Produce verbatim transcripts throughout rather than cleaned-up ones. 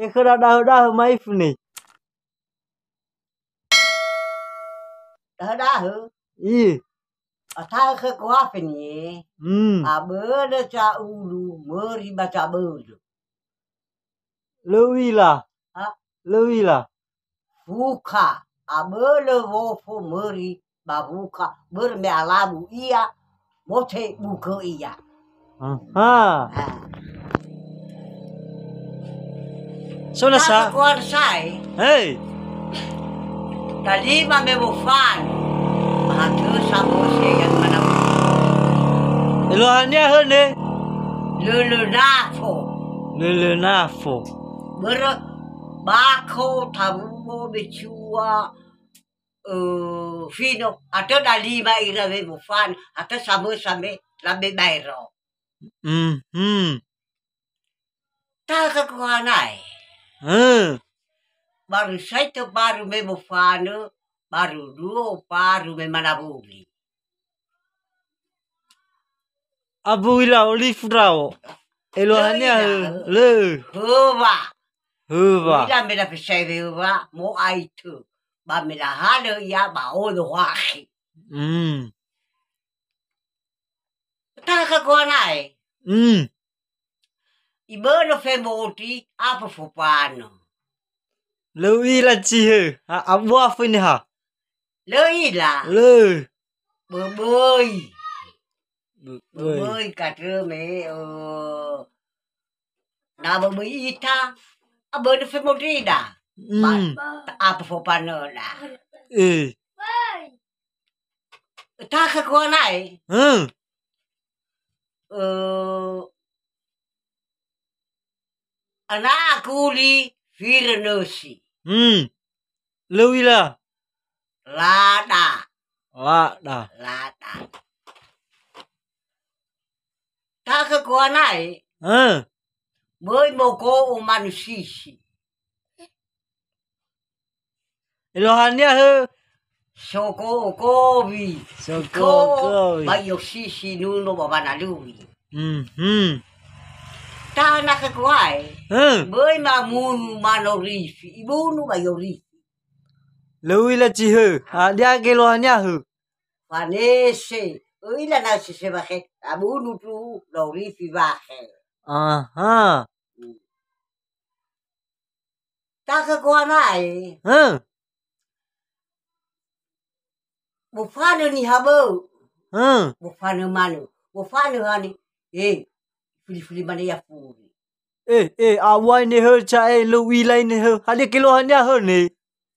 He khöra dahö-dahö maifu ne. Dahö-dahö? Ih. Atahö khö kuafe nie. Hmm. Abölö ca'ulu möri ba cabölö. Lö u'ila. Ha? Lö u'ila. Fukha, abölö wofo möri ba fukha, börö me alabu ia, mote bukö ia. Aha. Ha. So nasa? Kuarsai. Hei. Talima me wofan. Mahatö samose yang mana. Eluahania hö ne? Lölö nafo. Lölö nafo. Börö bakho tawuo becua ö, fino, atö dalima ira we mofan, atö samösa me labe baero. Mhm. Taga kuhanae. Hö. Baru saitö baru me mofanö, baru duo baru me manawuli. Abu ila olifu rao. Eluahania hö. Lö. Höwa. Höwa. Ila me lafesai wewa, mo'aitö. Ba me lahalö ia ba odo hoakhi. Mm. Taga kuhanae. Mm. Ibönö femoti, apa fopanö. Lö u'ila zi hö. Ha, abua fini ha. Lö ila. Lö. Böböi. Böböi. Böböi katö me, ö, na böböi ita, abönö femotida. Mm. Ba, apa fopanöda. Eh. Taga kuhanae. Hmm. Ö, ana kuli firö nösi. Hmm. Lö u'ila. Lada. Lada. Lada. Taga kuhanae. Hö. Möi moko'o manusisi. Eluahania hö. Soko'o kowi. Soko'o kowi. Ba i'osisi nuno ba wanalui. Mhm. Taga kuhanae. Hö. Möi mamunu manorifi. Ibunu ba i'orifi. Lö u'ila zi hö. Hadia geluahania hö. Fanese. Ö'ila na sese wakhe. Abunu tu, lorifi wakhe. Aha. Hmm. Taga kuhanae. Hö. Mofanö niha böu. Hö. Mofanö manö. Mofanö hane. Eh, fuli-fuli mane ia furi. Eh, eh, awai ne hö ca'e lö u'ila ne hö. Hadia keluahania hö ne?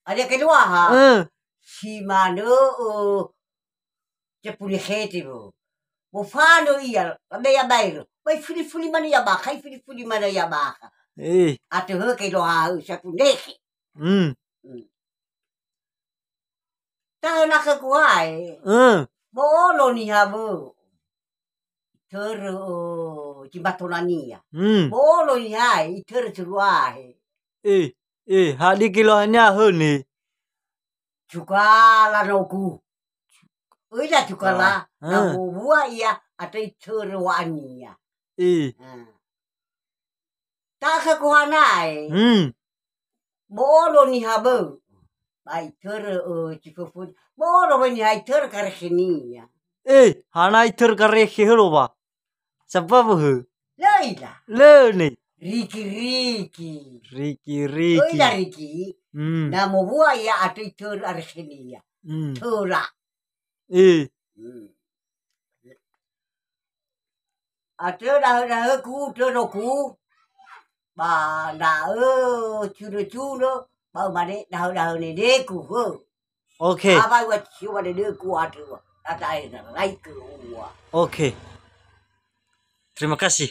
Hadia keluaha? Eh. Si manö, ö, Zepule khete wo. Mofanö ia, labe ia baero. Ba ifuli-fuli mane ia bakha, ifuli-fuli mane ia bakha. Eh. Atö hö keluaha hö sapunekhe. Hmm. Hmm. Taga kuhanae. Hmm. Mo'olo niha böu. Itörö, o, zi matonania. Hmm. Mo'olo niha, itörö turuahe. Eh, eh, hadia geluahania hö ne? Cukala nogu. Ö'ila cukala, ah, na, ah, mowua ia atö itörö wa'ania. Eh. Ah. Taga kuhanae. Hmm. Mo'olo niha böu. Ba itörö, ö, zi föföni. Mo'olo wö niha itörö karekhenia. Eh, hana itörö karekhe hö lowa. Sababu hö. Lö ila. Lö ne. Riki-riki. Riki-riki. Ö'ila riki. Hmm. Na mowua ia atö itörö arekhenia. Hmm. Töra. Eh. Hmm. Atö dahö-dahöku, tönoku, ba da'ö cunö-cunö, ba ömane dahö-dahö neneku, hö. Okay. Awai wa siwa neneku atö wa. Tata ae na raikö ua. Okay. Terima kasih.